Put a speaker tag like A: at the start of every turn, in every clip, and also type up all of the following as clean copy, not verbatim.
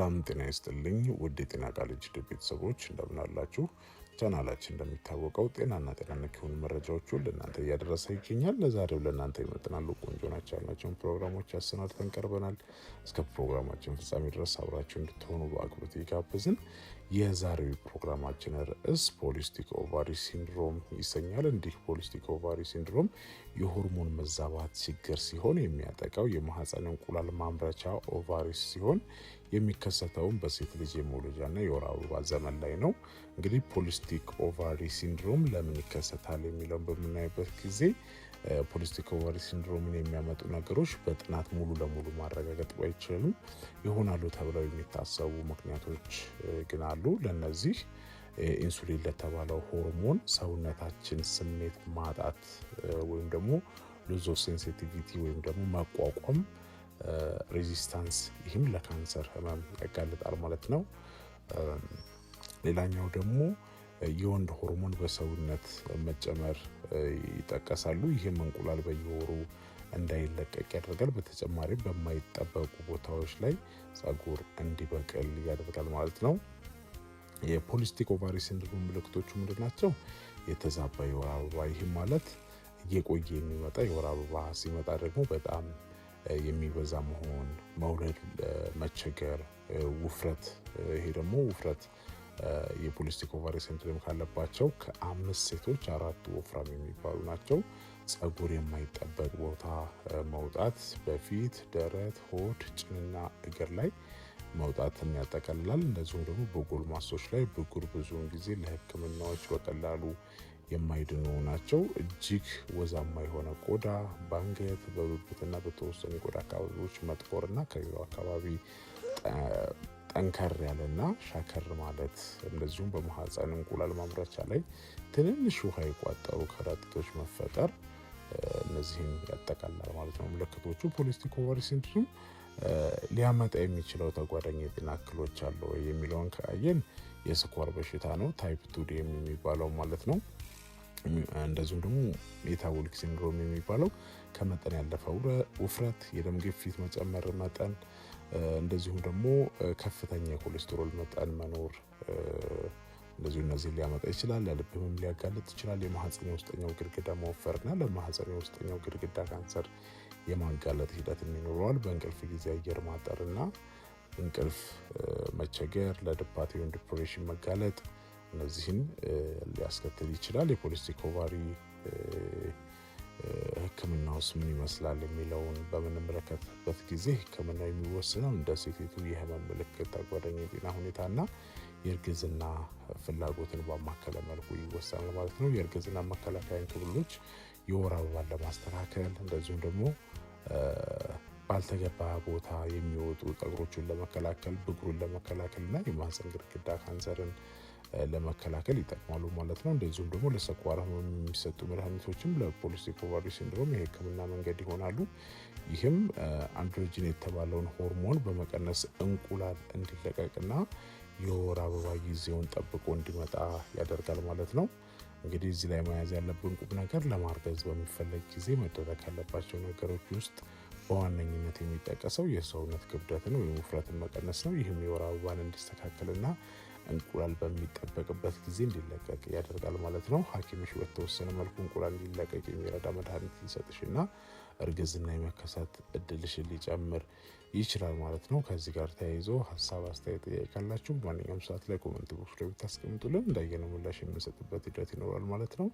A: ሰላም ጤና ይስጥልኝ ውድ የጤና ቃል HD ቤተሰቦች፣ እንደምን አላችሁ? ቻናላችን እንደሚታወቀው ጤናና ጤና ነክ የሆኑ መረጃዎችን ለእናንተ እያደረሰ ይገኛል። ለዛሬው ለእናንተ ይመጥናሉ፣ ቆንጆ ናቸው ያልናቸውን ፕሮግራሞች አሰናድተን ቀርበናል። እስከ ፕሮግራማችን ፍጻሜ ድረስ አብራችሁ እንድትሆኑ በአክብሮት እየጋበዝን የዛሬው ፕሮግራማችን ርዕስ polycystic ovary syndrome ይሰኛል። እንዲህ polycystic ovary syndrome የሆርሞን መዛባት ችግር ሲሆን የሚያጠቃው የማህፀን እንቁላል ማምረቻ ovaries ሲሆን የሚከሰተውም በሴት ልጅ የመውለጃና የወር አበባ ዘመን ላይ ነው። እንግዲህ polycystic ovary syndrome ለምን ይከሰታል የሚለውን በምናይበት ጊዜ polycystic ovary syndrome ን የሚያመጡ ነገሮች በጥናት ሙሉ ለሙሉ ማረጋገጥ ባይችልም ይሆናሉ ተብለው የሚታሰቡ ምክንያቶች ግን አሉ። ለነዚህ ኢንሱሊን ለተባለው ሆርሞን ሰውነታችን ስሜት ማጣት ወይም ደግሞ loss of sensitivity ወይም ደግሞ መቋቋም resistance፣ ይህም ለካንሰር ህመም ያጋልጣል ማለት ነው። ሌላኛው ደግሞ የወንድ ሆርሞን በሰውነት መጨመር ይጠቀሳሉ። ይህም እንቁላል በየወሩ እንዳይለቀቅ ያደርጋል። በተጨማሪም በማይጠበቁ ቦታዎች ላይ ጸጉር እንዲበቅል ያደርጋል ማለት ነው። የ polycystic ovary syndrome ምልክቶቹ ምንድን ናቸው? የተዛባ የወር አበባ፣ ይህም ማለት እየቆየ የሚመጣ የወር አበባ ሲመጣ ደግሞ በጣም የሚበዛ መሆን፣ መውለድ መቸገር፣ ውፍረት። ይሄ ደግሞ ውፍረት የ polycystic ovary syndrome ካለባቸው ከአምስት ሴቶች አራቱ ወፍራም የሚባሉ ናቸው። ጸጉር የማይጠበቅ ቦታ መውጣት፣ በፊት፣ ደረት፣ ሆድ፣ ጭንና እግር ላይ መውጣትን ያጠቃልላል። እንደዚሁም ደግሞ በጎልማሶች ላይ ብጉር ብዙውን ጊዜ ለሕክምናዎች በቀላሉ የማይድኑ ናቸው። እጅግ ወዛማ የሆነ ቆዳ በአንገት፣ በብብትና በተወሰኑ የቆዳ አካባቢዎች መጥቆርና ከሌላው አካባቢ ጠንከር ያለና ሻከር ማለት፣ እንደዚሁም በማህፀን እንቁላል ማምረቻ ላይ ትንንሽ ውሃ የቋጠሩ ከረጢቶች መፈጠር እነዚህን ያጠቃልላል ማለት ነው። ምልክቶቹ polycystic ovary syndrome ሊያመጣ የሚችለው ተጓዳኝ የጤና እክሎች አሉ ወይ የሚለውን ካየን የስኳር በሽታ ነው፣ type 2 DM የሚባለው ማለት ነው። እንደዚሁም ደግሞ metabolic syndrome የሚባለው ከመጠን ያለፈ ውፍረት፣ የደም ግፊት መጨመር መጠን፣ እንደዚሁም ደግሞ ከፍተኛ የኮሌስትሮል መጠን መኖር እንደዚሁ እነዚህን ሊያመጣ ይችላል። ለልብ ህመም ሊያጋልጥ ይችላል። የማህፀን የውስጠኛው ግድግዳ መወፈርና ለማህፀን የውስጠኛው ግድግዳ ካንሰር የማጋለጥ ሂደት ይኖረዋል። በእንቅልፍ ጊዜ አየር ማጠርና እንቅልፍ መቸገር፣ ለድባቴ ወይም depression መጋለጥ እነዚህን ሊያስከትል ይችላል። የ polycystic ovary ሕክምናውስ ምን ይመስላል የሚለውን በምንመለከትበት ጊዜ ሕክምናው የሚወስነው እንደ ሴቲቱ የህመም ምልክት፣ ተጓዳኝ የጤና ሁኔታና የእርግዝና ፍላጎትን ባማከለ መልኩ ይወሰናል ማለት ነው። የእርግዝና መከላከያ እንክብሎች የወር አበባን ለማስተካከል፣ እንደዚሁም ደግሞ ባልተገባ ቦታ የሚወጡ ጠጉሮችን ለመከላከል፣ ብጉርን ለመከላከል እና የማህፀን ግድግዳ ካንሰርን ለመከላከል ይጠቅማሉ ማለት ነው። እንደዚሁም ደግሞ ለስኳር ህመም የሚሰጡ መድኃኒቶችም ለ polycystic ovary syndrome የህክምና መንገድ ይሆናሉ። ይህም androgen የተባለውን ሆርሞን በመቀነስ እንቁላል እንዲለቀቅና የወር አበባ ጊዜውን ጠብቆ እንዲመጣ ያደርጋል ማለት ነው። እንግዲህ እዚህ ላይ መያዝ ያለብን ቁም ነገር ለማርገዝ በሚፈለግ ጊዜ መደረግ ካለባቸው ነገሮች ውስጥ በዋነኝነት የሚጠቀሰው የሰውነት ክብደትን ወይም ውፍረትን መቀነስ ነው። ይህም የወር አበባን እንዲስተካከልና እንቁላል በሚጠበቅበት ጊዜ እንዲለቀቅ ያደርጋል ማለት ነው። ሐኪምሽ በተወሰነ መልኩ እንቁላል እንዲለቀቅ የሚረዳ መድኃኒት ሊሰጥሽና እርግዝና የመከሰት እድልሽን ሊጨምር ይችላል ማለት ነው። ከዚህ ጋር ተያይዞ ሀሳብ፣ አስተያየት፣ ጥያቄ ካላችሁ በማንኛውም ሰዓት ላይ comment box ላይ ብታስቀምጡልን እንዳየነው ምላሽ የምንሰጥበት ሂደት ይኖራል ማለት ነው።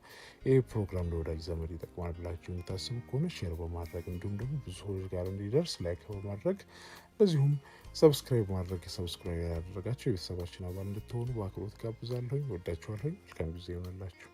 A: ይህ ፕሮግራም ለወዳጅ ዘመድ ይጠቅማል ብላችሁ የምታስቡ ከሆነ share በማድረግ፣ እንዲሁም ደግሞ ብዙ ሰዎች ጋር እንዲደርስ like በማድረግ፣ እንደዚሁም subscribe ማድረግ፣ subscribe ያላደረጋችሁ የቤተሰባችን አባል እንድትሆኑ በአክብሮት ጋብዛለሁኝ። ወዳችኋለሁኝ። መልካም ጊዜ ይሆንላችሁ።